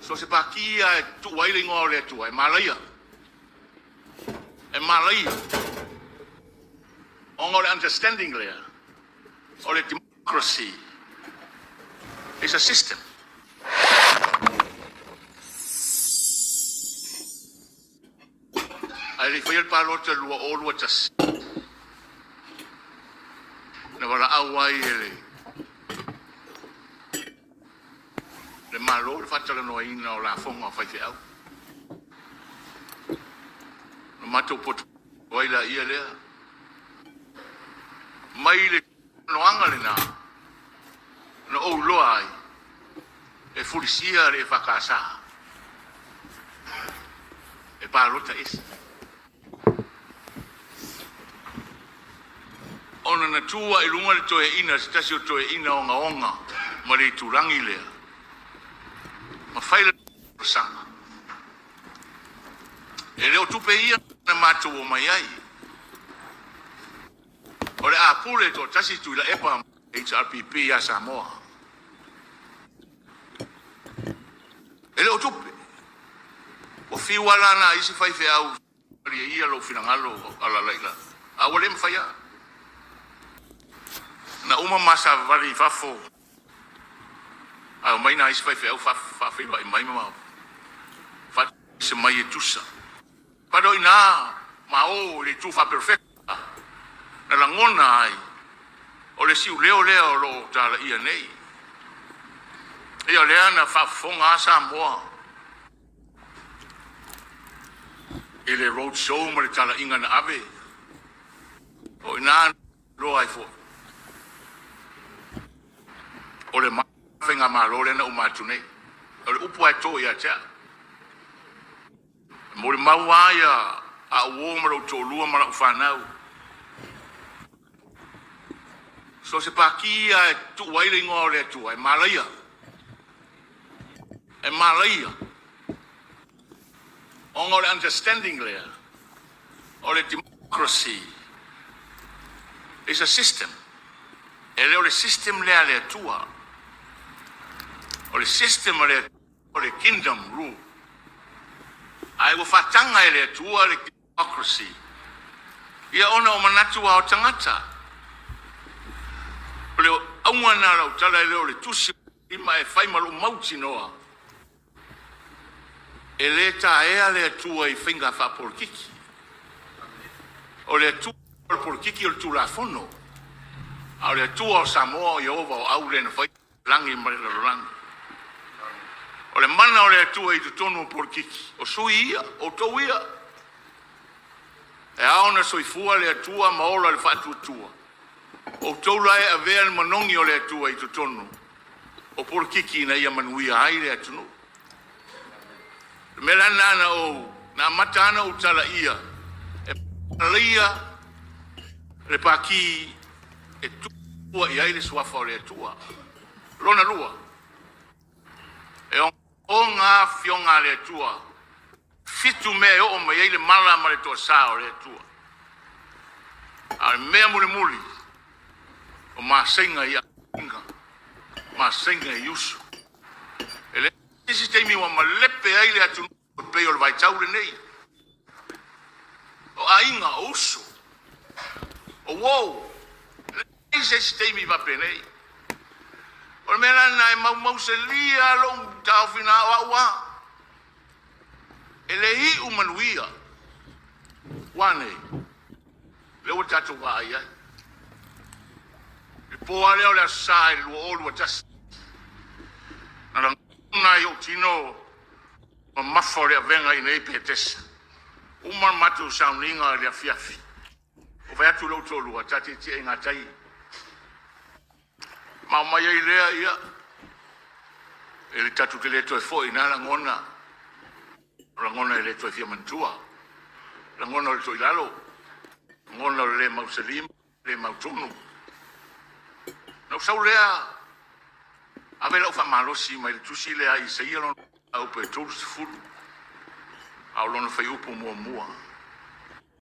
So se pākī lava e tuu ai le igoa o le Atua, e malaia. E malaia. Ona o le understanding lea, o le democracy is a system. Ae le i faia le palota i le 2021, na valaau ai e le le Malo le faatalanoaina o lafoga a faifeau. Na matou poto ai laia lea mai le talanoaga lena na ou iloa ai e fulisia le EFKS e palota ese. Ona na tu ai i luga le toeaina, se tasi o toeaina ogaoga ma le itulagi lea, ma fai le talosaga. E le o tupe ia na matou omai ai. O le a pule toatasi Tuilaepa ma HRPP ia Samoa. E le o tupe. Ua fiu lava la nai isi faifeau malie ia lou finagalo alala i lalo. A ua le mafai lava. Na uma ma savavali i fafo ae omai nai isi faifeau faafeiloai mai ma faatuse mai e tusa. Pado i ina ma o i le itu faaperofeta na lagona ai o le siuleo lea o lo o talaia nei. Ia o lea na faafofoga a Samoa i le road show ma le talaiga na ave, o i ina na iloa ai foi o le faigamalo lea na uma atu nei. O le upu lava e to ia te au. E molimau lava ia a ou uo ma lou toalua ma lau fanau. So o se pākī lava e tuu ai le igoa o le Atua, e malaia. E malaia. Ona o le understanding lea, o le democracy is a system. E le o le system lea a le Atua. O le system a le Atua o le kingdom rule. Ae ua faataga e le Atua le democracy ia ona o manatu lava o tagata. O le auga lena o lau tala e le o le tusi ma e fai ma lou mautinoa e le taea le Atua i faiga faapolokiki. O le Atua o le polokiki o le Tulafono, a o le Atua o Samoa o Ieova o au lea na faia lagi ma le lalolagi. O le mana o le Atua i totonu o polokiki, o sui ia, o outou ia. E ao ona soifua le Atua ma ola le faatuatua. O outou la e avea le manogi o le Atua i totonu o polokiki ina ia manuia ai le atunuu. O le mea la lena na ou, na amata ana ou talaia e malaia le paki e tua i ai le suafa o le Atua. Lona lua, e ogaoga afioga a le Atua, fitu mea e oo mai ai le mala ma le toasa o le Atua. A o le mea mulimuli, o maseiga i aiga, maseiga i uso. E leai se taimi ua malepe ai le atunuu e pei o le vaitau lenei. O aiga, o uso, o uo, e leai se isi taimi faapenei. O le mea la lena e maumauselia lou taofi na o au lava. E le iu manuia ua nei, lea ua tatou vaai ai. I le po lava lea o le Aso Sa i le 2021, na lagona ai ou tino mamafa o le avega i nei Petesa. Uma le matou sauniga i le afiafi, ua fai atu lou toalua, ta tietie i gatai. Ma aumai ai lea, ia, e le tatou te le toe foi na lagona, o lagona e le toe fia manatua, lagona o le toilalo, lagona o le le mausali ma le le mautonu. Na ou sau lea, ave lau faamalosi mai le tusi lea a Isaia lona upu e 30, a o lona fuaiupu muamua.